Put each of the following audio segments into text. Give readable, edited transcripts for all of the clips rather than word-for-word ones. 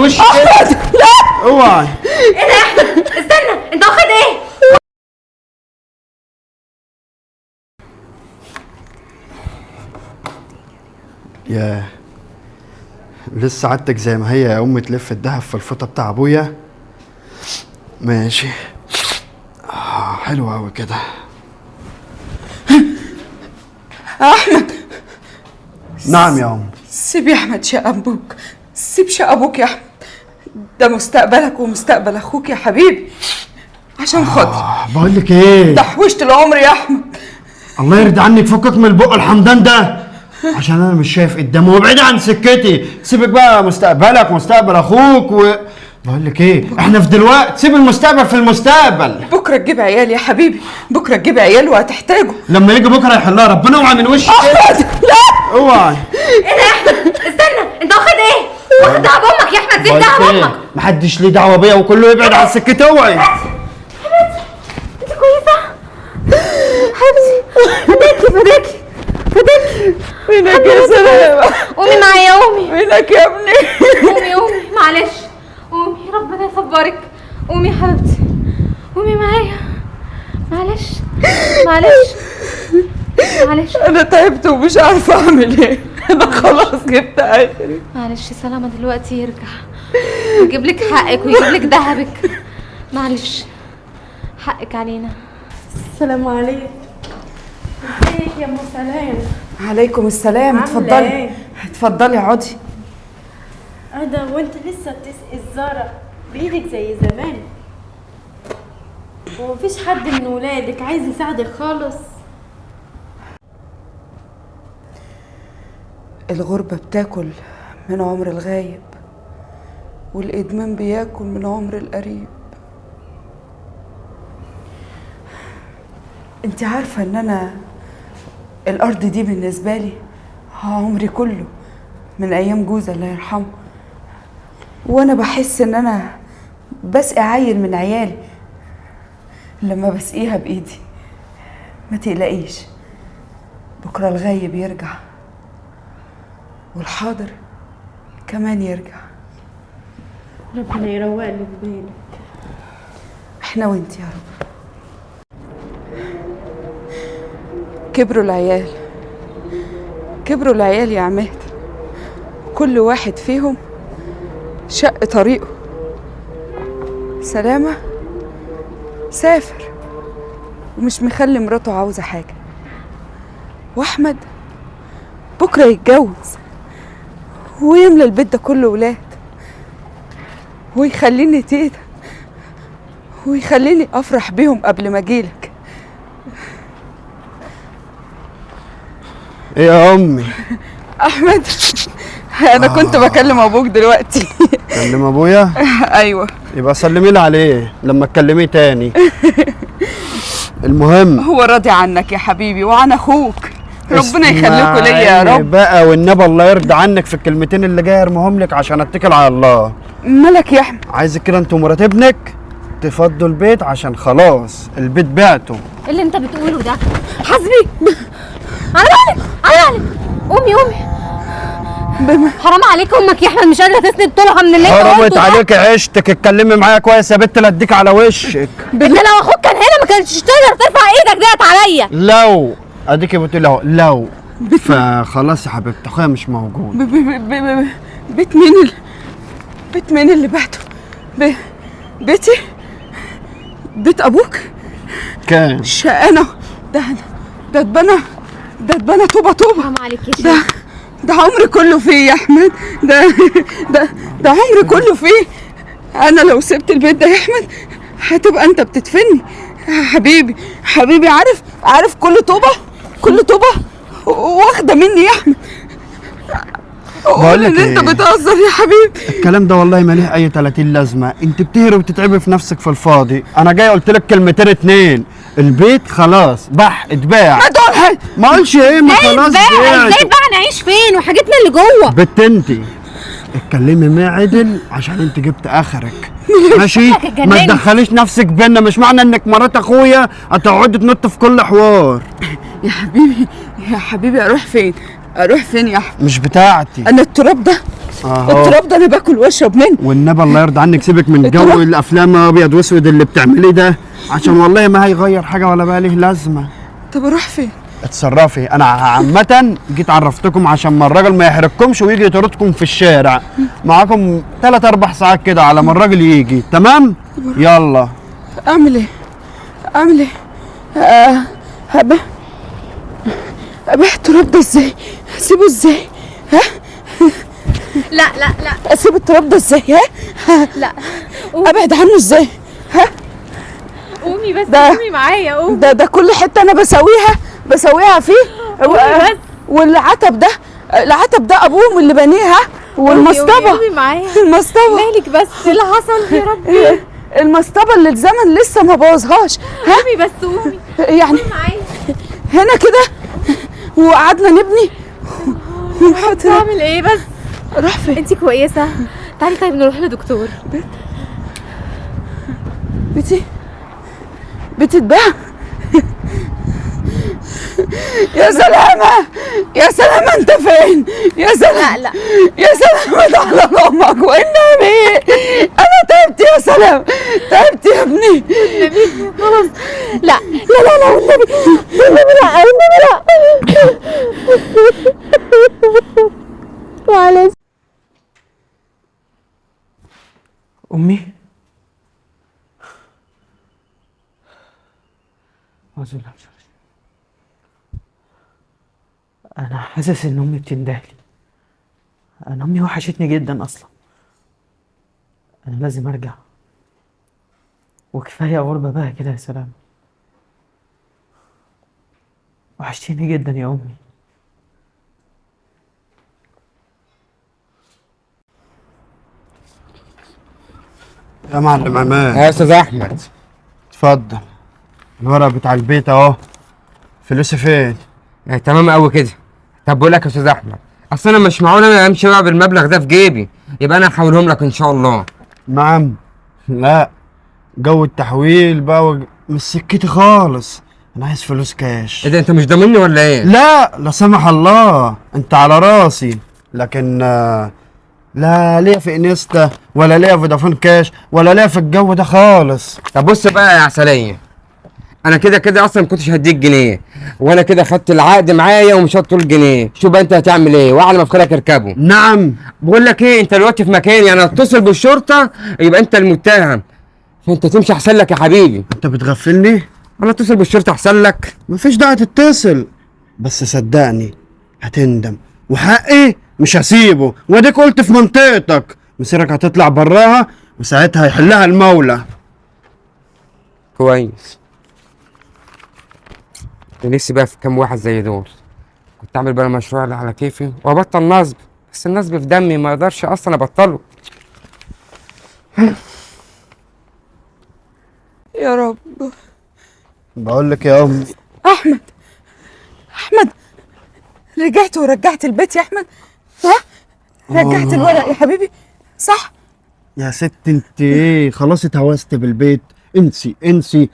وشك. احمد لا اوعي. ايه ده يا احمد؟ استنى، انت واخد ايه؟ ياه، لسه عادتك زي ما هي يا امي، تلف الدهب في الفوطه بتاع ابويا. ماشي، حلو قوي كده. احمد. نعم يا ام. سيب يا احمد شقه ابوك، سيب شقه ابوك يا احمد، ده مستقبلك ومستقبل اخوك يا حبيبي، عشان خاطري. بقول لك ايه، ده حوشت العمر يا احمد. الله يرضي عنك، فكك من البق الحمدان ده، عشان انا مش شايف قدامه، وابعدي عن سكتي. سيبك بقى مستقبلك ومستقبل اخوك و بقول لك ايه، احنا في دلوقتي، سيب المستقبل في المستقبل. بكره تجيب عيال يا حبيبي، بكره تجيب عيال وهتحتاجه. لما يجي بكره يحلها ربنا. اوعى من وشك. احمد لا اوعي. ايه ده يا احمد؟ استنى، انت واخد ايه؟ واخد دهب امك يا احمد، سيب دهب امك. محدش ليه دعوه بيا، وكله يبعد عن سكتي. اوعي. حبيبتي انت كويسة؟ حبيبتي فداكي فداكي فداكي. فينك يا سلامة؟ قومي معايا، قومي. فينك يا ابني؟ قومي قومي، معلش قومي، ربنا يصبرك. قومي يا حبيبتي، قومي معايا، معلش معلش معلش. انا تعبت ومش عارفه اعمل ايه، انا خلاص جبت اخري. معلش سلامة دلوقتي يرجع يجيب لك حقك ويجيب لك ذهبك. معلش حقك علينا. السلام عليكم. ازيك يا ام سلام؟ عليكم السلام. اتفضلي اتفضلي اقعدي. اه ده وانت لسه بتسقي الزهرة بايدك زي زمان، ومفيش حد من ولادك عايز يساعدك خالص؟ الغربة بتاكل من عمر الغايب، والإدمان بياكل من عمر القريب. انت عارفة ان انا الارض دي بالنسبة لي عمري كله، من ايام جوزي الله يرحمه، وانا بحس ان انا بسقي عيل من عيالي لما بسقيها بايدي. ما تقلقيش، بكرة الغايب يرجع والحاضر كمان يرجع. ربنا يروق لك بالك. احنا وانت يا رب. كبروا العيال، كبروا العيال يا عماد، كل واحد فيهم شق طريقه. سلامة سافر ومش مخلي مراته عاوزة حاجة، واحمد بكرة يتجوز ويملى البيت ده كله ولاد، ويخليني تيتا، ويخليني افرح بيهم قبل ما اجيلك. ايه يا امي؟ احمد انا كنت بكلم ابوك دلوقتي. كلم ابويا؟ ايوه. يبقى سلمي لي عليه لما تكلميه تاني. المهم هو راضي عنك يا حبيبي وعن اخوك، ربنا يخليكوا ليا يا رب. بقى والنبي الله يرضى عنك في الكلمتين اللي جاي ارميهم لك عشان اتكل على الله. مالك يا احمد؟ عايزك كده انت ومرات ابنك تفضوا البيت، عشان خلاص البيت بعته. ايه اللي انت بتقوله ده؟ حاسبي على بالك، على بالك. قومي قومي. حرام عليك، امك يا احمد مش قادرة تسند طولها من اللي انت قلته. حرمت عليك عيشتك، اتكلمي معايا كويس يا بنت، لا اديك على وشك. انت لو اخوك كان هنا ما كانتش تقدر ترفع ايدك ديت عليا. لو اديكي بتقولي اهو لو. فخلاص يا حبيبتي اخويا مش موجود. بيت مين بيت مين اللي بعته؟ بيتي؟ بيت ابوك؟ كان شقانه ده اتبنى، ده اتبنى طوبة طوبة. حرام عليك يا شيخ، ده عمري كله فيه يا احمد، ده ده ده عمري كله فيه. انا لو سبت البيت ده يا احمد هتبقى انت بتدفني حبيبي. حبيبي عارف، عارف كل طوبة، كل طوبة واخده مني يا احمد. بقول لك ان انت إيه؟ بتهزر يا حبيبي. الكلام ده والله ما ليه اي 30 لازمه، انت بتهري وبتتعبي في نفسك في الفاضي. انا جاي قلت لك كلمتين اتنين، البيت خلاص بح اتباع. ما تقولها. ما قلش ايه، ما خلاص ازاي ازاي بقى نعيش فين وحاجتنا اللي جوه؟ بنت انت اتكلمي معايا عدل عشان انت جبت اخرك. ماشي؟ ما تدخليش نفسك بينا، مش معنى انك مرات اخويا هتقعدي تنط في كل حوار. يا حبيبي يا حبيبي اروح فين؟ اروح فين يا احمد؟ مش بتاعتي انا. التراب ده، التراب ده انا باكل واشرب منه. والنبي الله يرضى عنك سيبك من جو الافلام ابيض واسود اللي بتعمليه ده، عشان والله ما هيغير حاجة ولا بقى ليه لازمه. طب اروح فين؟ اتصرفي. انا عامة جيت عرفتكم عشان ما الراجل ما يحرجكمش ويجي يطردكم في الشارع. معاكم 3 4 ساعات كده على ما الراجل يجي، تمام؟ يلا. اعمل ايه؟ اعمل ايه؟ ابيع التراب ده ازاي؟ اسيبه ازاي؟ ها؟ لا لا لا، اسيب التراب ده ازاي؟ ها؟ لا، ابعد عنه ازاي؟ ها؟ قومي بس، قومي معايا، قومي. ده كل حتة انا بسويها فيه. بس. والعتب ده، العتب ده ابوهم اللي بنيها، والمصطبه. قومي معايا. المصطبه. مالك بس؟ ايه اللي حصل يا ربي؟ المصطبه اللي الزمن لسه ما بوظهاش. ها؟ قومي بس، قومي يعني معايا هنا كده، وقعدنا نبني. تعمل ايه بس؟ اروح فين؟ انت كويسة؟ تعالي طيب نروح لدكتور. بيتي بتتباع. يا سلامة، يا سلامة، انت فين؟ يا سلامة، لا لا، يا سلامة، ده على امك والنبي انا تعبت يا سلام، تعبت يا ابني. النبي خلاص، لا لا لا لا، والنبي والنبي لا، والنبي لا. معلش. امي، أنا حاسس إن أمي بتندهلي. أنا أمي وحشتني جدا أصلا. أنا لازم أرجع، وكفاية غربة بقى كده. يا سلام، وحشتيني جدا يا أمي. يا معلم عماد. يا أستاذ أحمد. اتفضل الورق بتاع البيت أهو. فلوسي فين؟ تمام قوي كده. طب بقول لك يا استاذ احمد، اصل انا مش معقول انا امشي بقى بالمبلغ ده في جيبي، يبقى انا هحولهم لك ان شاء الله. نعم؟ لا، جو التحويل بقى مش سكتي خالص، انا عايز فلوس كاش. ايه ده، انت مش ضامني ولا ايه؟ لا لا سمح الله، انت على راسي، لكن لا ليا في انستا ولا ليا في فودافون كاش ولا ليا في الجو ده خالص. طب بص بقى يا عسلية، انا كده كده اصلا ما كنتش هديك جنيه، وانا كده خدت العقد معايا ومش هطول جنيه. شوف بقى انت هتعمل ايه، واعلى ما في خيرك اركبه. نعم. بقول لك ايه، انت دلوقتي في مكاني، يعني اتصل بالشرطة يبقى انت المتهم، فانت تمشي احسن لك يا حبيبي. انت بتغفلني؟ انا اتصل بالشرطة احسن لك. مفيش داعي تتصل، بس صدقني هتندم، وحقي مش هسيبه، واديك قلت في منطقتك مسيرك هتطلع براها، وساعتها هيحلها المولى. كويس. نفسي بقى في كام واحد زي دول، كنت اعمل بقى المشروع اللي على كيفي وابطل نصب، بس النصب في دمي ما اقدرش اصلا ابطله. يا رب. بقول لك يا امي. احمد، احمد، رجعت ورجعت البيت يا احمد؟ ها؟ رجعت الورق يا حبيبي صح؟ يا ست انت ايه، خلاص اتهوست بالبيت، انسي انسي.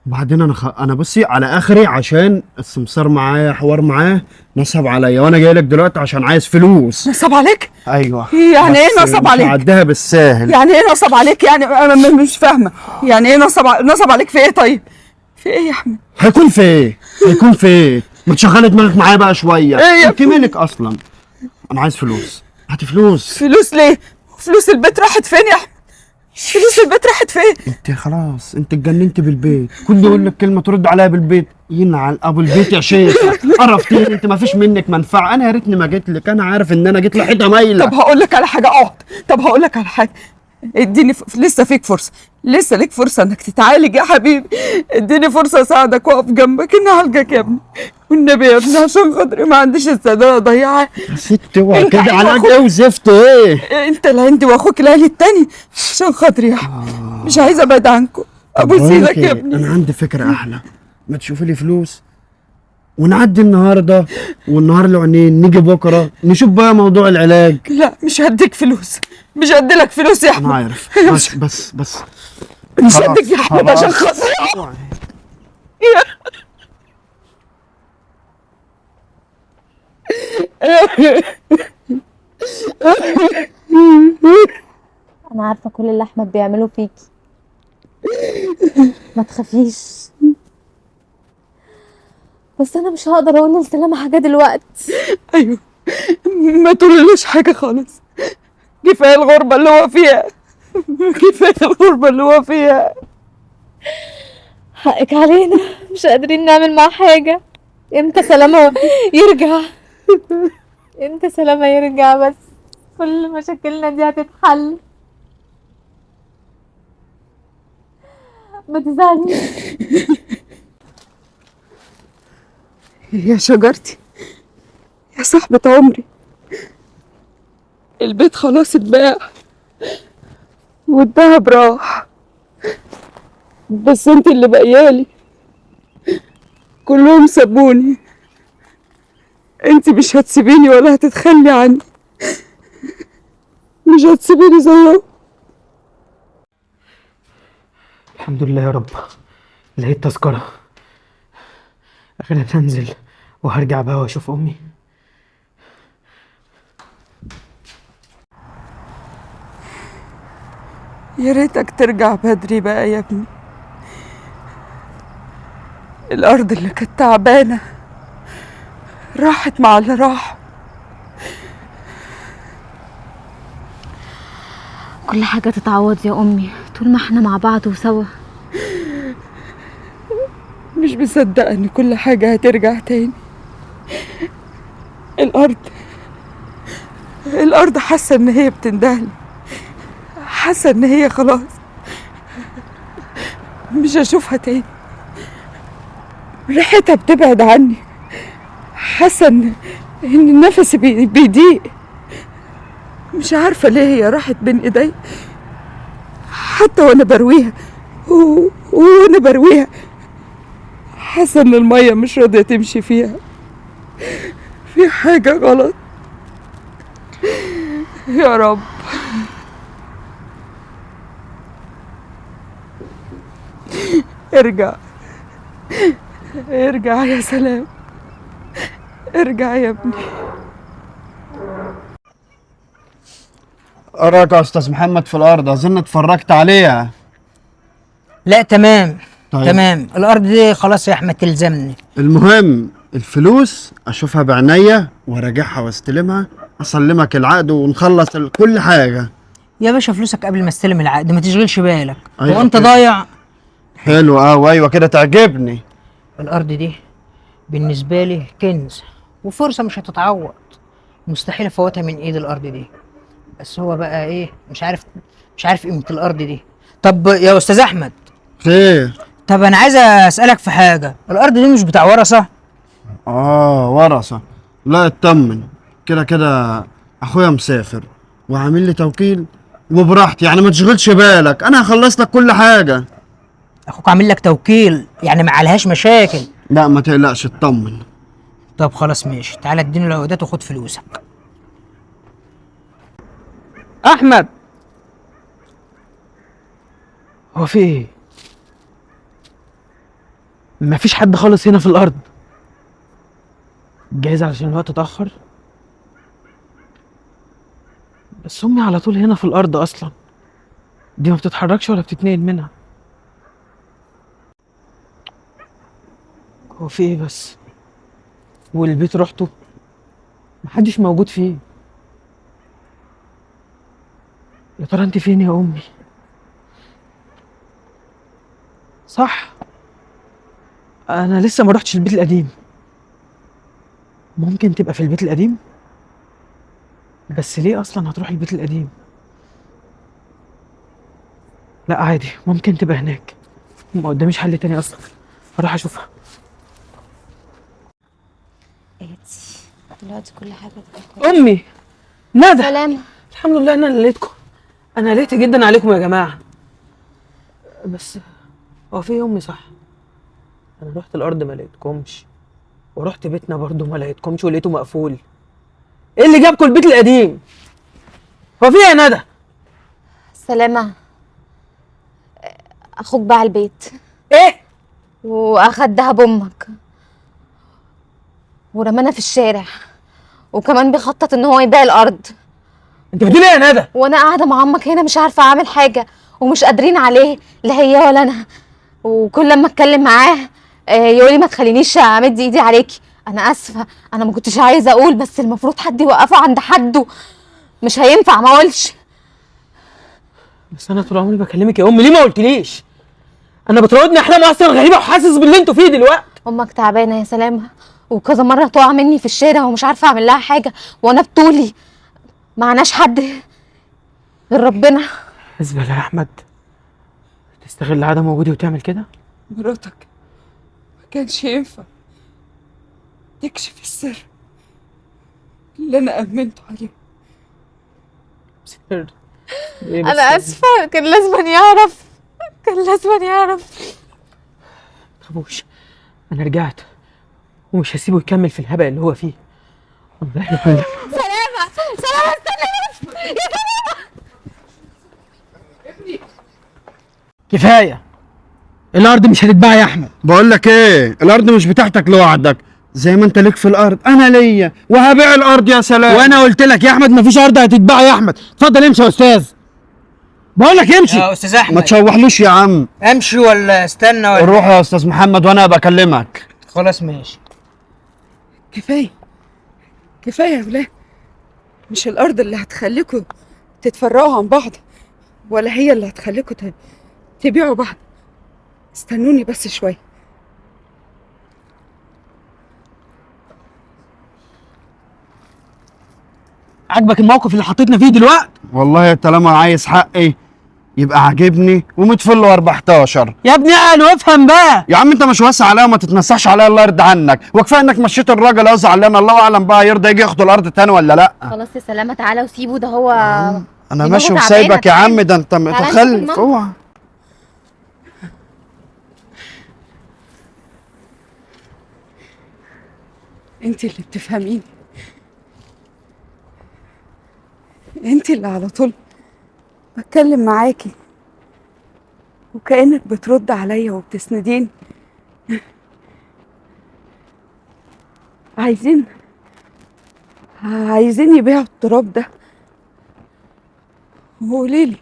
وبعدين انا انا بصي على اخري، عشان السمسار معايا حوار معاه نصب عليا، وانا جاي لك دلوقتي عشان عايز فلوس. نصب عليك؟ ايوه. يعني ايه نصب عليك؟ مش هعديها بالساهل. يعني ايه نصب عليك؟ يعني انا مش فاهمه يعني ايه نصب عليك في ايه؟ طيب في ايه يا احمد؟ هيكون في ايه؟ هيكون في ايه؟ ما تشغلي دماغك معايا بقى شوية. ايه يا انت مالك اصلا؟ انا عايز فلوس. هاتي فلوس. فلوس ليه؟ فلوس البيت راحت فين يا احمد؟ فلوس البيت راحت فين؟ انت خلاص انت اتجننت بالبيت، كل يقول لك كلمة ترد عليها بالبيت. ينعل ابو البيت يا شيخ، قرفتيني، انت ما فيش منك منفعه. انا يا ريتني ما جيت لك، انا عارف ان انا جيت لحيطه مايلة. طب هقول لك على حاجة، اقعد. طب هقول لك على حاجة، اديني لسه فيك فرصة، لسه ليك فرصة انك تتعالج يا حبيبي. اديني فرصة اساعدك واقف جنبك اني اعالجك يا ابني، والنبي يا ابني عشان خاطري ما عنديش استعداد اضيعها. يا ست اوعى كده، علاج ايه وزفت ايه؟ انت اللي عندي واخوك الاهلي التاني، عشان خاطري يا احمد مش عايزه ابعد عنكم. ابوس ايدك يا ابني. انا عندي فكرة احلى، ما تشوفي لي فلوس ونعدي النهارده والنهار له عينين، نيجي بكره نشوف بقى موضوع العلاج. لا مش هديك فلوس، مش هديلك فلوس يا احمد. انا عارف، بس بس بس مش هديك يا احمد عشان خاطري. انا عارفه كل اللي احمد بيعمله فيكي، ما تخافيش. بس انا مش هقدر اقول لسلامة حاجة دلوقتي. ايوه ما تقوليلوش حاجة خالص، كفاية الغربة اللي هو فيها، كفاية الغربة اللي هو فيها. حقك علينا، مش قادرين نعمل معاه حاجة. امتى سلامه يرجع؟ امتى سلامه يرجع؟ بس كل مشاكلنا دي هتتحل. ما تزعليش. يا شجرتي، يا صاحبة عمري، البيت خلاص اتباع والدهب راح، بس انت اللي بقيالي. كلهم سابوني، انت مش هتسيبيني ولا هتتخلي عني، مش هتسيبيني زيهم. الحمد لله يا رب لقيت تذكرة. أخيرا هنزل وهرجع بقى وأشوف أمي. يا ريتك ترجع بدري بقى يا ابني. الأرض اللي كانت تعبانة راحت مع اللي راح. كل حاجة تتعوض يا أمي طول ما احنا مع بعض وسوا. مش مصدقة إن كل حاجة هترجع تاني. الأرض حاسة إن هي بتندهلي، حاسة إن هي خلاص مش هشوفها تاني. ريحتها بتبعد عني، حاسة إن نفسي بيضيق. مش عارفة ليه هي راحت بين إيدي، حتى وأنا برويها وأنا برويها حاسة إن المية مش راضية تمشي فيها. في حاجة غلط يا رب. ارجع، ارجع يا سلام، ارجع يا ابني. ايه رايك يا استاذ محمد في الارض؟ اظن اتفرجت عليها. لا تمام. طيب. تمام، الارض دي خلاص يا احمد تلزمني. المهم الفلوس اشوفها بعينيا وراجعها واستلمها، اسلمك العقد ونخلص كل حاجة. يا باشا فلوسك قبل ما استلم العقد، ما تشغلش بالك. أيوة هو انت كده. ضايع؟ حلو قوي. ايوه كده تعجبني. الارض دي بالنسبة لي كنز وفرصه مش هتتعوض، مستحيل افوتها من ايد الارض دي. بس هو بقى ايه، مش عارف قيمة الارض دي. طب يا استاذ احمد. خير. طب انا عايز اسالك في حاجة، الارض دي مش بتاع ورثه؟ ورثه؟ لا اطمن، كده كده اخويا مسافر وعامل لي توكيل وبراحتي، يعني ما تشغلش بالك، انا هخلص لك كل حاجة. اخوك عامل لك توكيل يعني ما عليهاش مشاكل؟ لا ما تقلقش اطمن. طب خلاص ماشي، تعالى اديني العقودات وخد فلوسك. احمد، هو في ايه؟ مفيش حد خالص هنا في الارض. جايز علشان الوقت اتاخر، بس امي على طول هنا في الارض اصلا، دي ما بتتحركش ولا بتتنقل منها. هو في ايه بس؟ والبيت رحته محدش موجود فيه. يا ترى انت فين يا امي؟ صح، انا لسه ما رحتش البيت القديم. ممكن تبقى في البيت القديم؟ بس ليه اصلا هتروح البيت القديم؟ لا عادي، ممكن تبقى هناك، ما قداميش حل تاني اصلا، هروح اشوفها. دلوقتي كل حاجة تبقى امي ندى. سلام. الحمد لله انا اللي لقيتكم، انا قلقت جدا عليكم يا جماعة. بس هو في امي؟ صح، انا رحت الارض ما لقيتكمش، ورحت بيتنا برضو ما لقيتكمش، ولقيته مقفول. ايه اللي جابكم البيت القديم؟ هو في ايه يا ندى؟ سلامة، اخوك باع البيت. ايه؟ واخد دهب امك ورمانا في الشارع، وكمان بيخطط ان هو يبيع الارض. انت بتقولي ايه يا ندى؟ وانا قاعدة مع امك هنا مش عارفه اعمل حاجة ومش قادرين عليه، لا هي ولا انا. وكل لما اتكلم معاه يقولي ما تخلينيش امد ايدي عليكي. انا اسفه، انا ما كنتش عايزه اقول، بس المفروض حد يوقفه عند حده، مش هينفع ما اقولش. بس انا طول عمري بكلمك يا امي، ليه ما قلتليش؟ انا بتراودني احلام اصلا غريبة وحاسس باللي انتوا فيه دلوقتي. امك تعبانة يا سلامه، وكذا مرة تقع مني في الشارع ومش عارفه اعمل لها حاجة، وانا بطولي معناش حد غير ربنا. ازبل يا احمد، تستغل عدم وجودي وتعمل كده؟ مراتك ما كانش ينفع تكشف السر اللي انا امنته عليه. سر إيه بس؟ انا اسفه، كان لازم يعرف، كان لازم يعرف. تخافوش، انا رجعت ومش هسيبه يكمل في الهبل اللي هو فيه. الله يحفظك. سلامه سلامه، استنى بس يا سلامه. كفاية، الارض مش هتتباع يا احمد. بقول لك ايه، الارض مش بتاعتك لوحدك، زي ما انت ليك في الارض انا ليا، وهبيع الارض يا سلام. وانا قلت لك يا احمد مفيش ارض هتتباع يا احمد. اتفضل امشي يا استاذ. بقول لك امشي يا استاذ احمد. ما تشوحلوش يا عم. امشي ولا استنى ولا روح يا استاذ محمد وانا بكلمك. خلاص ماشي. كفاية كفاية يا ولاد، مش الارض اللي هتخليكم تتفرقوا عن بعض، ولا هي اللي هتخليكم تبيعوا بعض. استنوني بس شوية. عاجبك الموقف اللي حطيتنا فيه دلوقتي؟ والله طالما عايز حقي يبقى عاجبني ومتفل 14. يا ابني اقل وافهم بقى يا عم. انت مش واسع عليا وما تتنسحش عليا، الله يرضى عنك. وكفاية انك مشيت الراجل اهو زعلان، الله اعلم بقى يرضى يجي ياخد الارض تاني ولا لا. خلاص يا سلامه، تعالى وسيبه، ده هو انا ماشي وسايبك يا عم، ده انت متخلف. اوعى. انت اللي بتفهميني، انت اللي على طول بتكلم معاكي وكأنك بترد عليا وبتسنديني. عايزين يبيعوا التراب ده. وقوليلي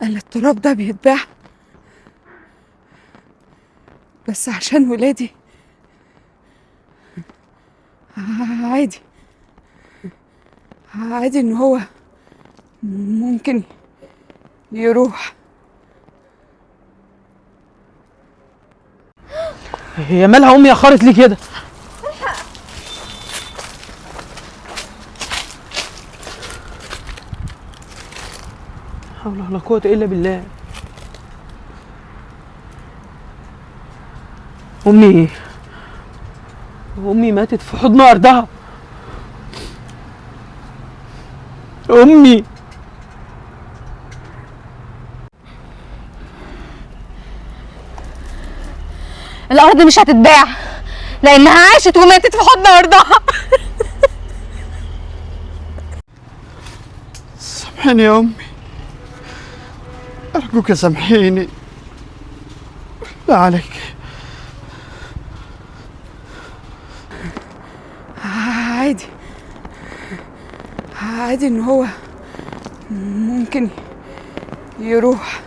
ان التراب ده بيتباع بس عشان ولادي. عادي عادي ان هو ممكن يروح. هي مالها امي اخرت ليه كده؟ لا حول ولا قوة الا بالله. امي ماتت في حضن ارضها. امي الارض مش هتتباع لانها عاشت وماتت في حضن ارضها. سامحيني يا امي، ارجوك سامحيني. لا عليك. عادي عادي ان هو ممكن يروح.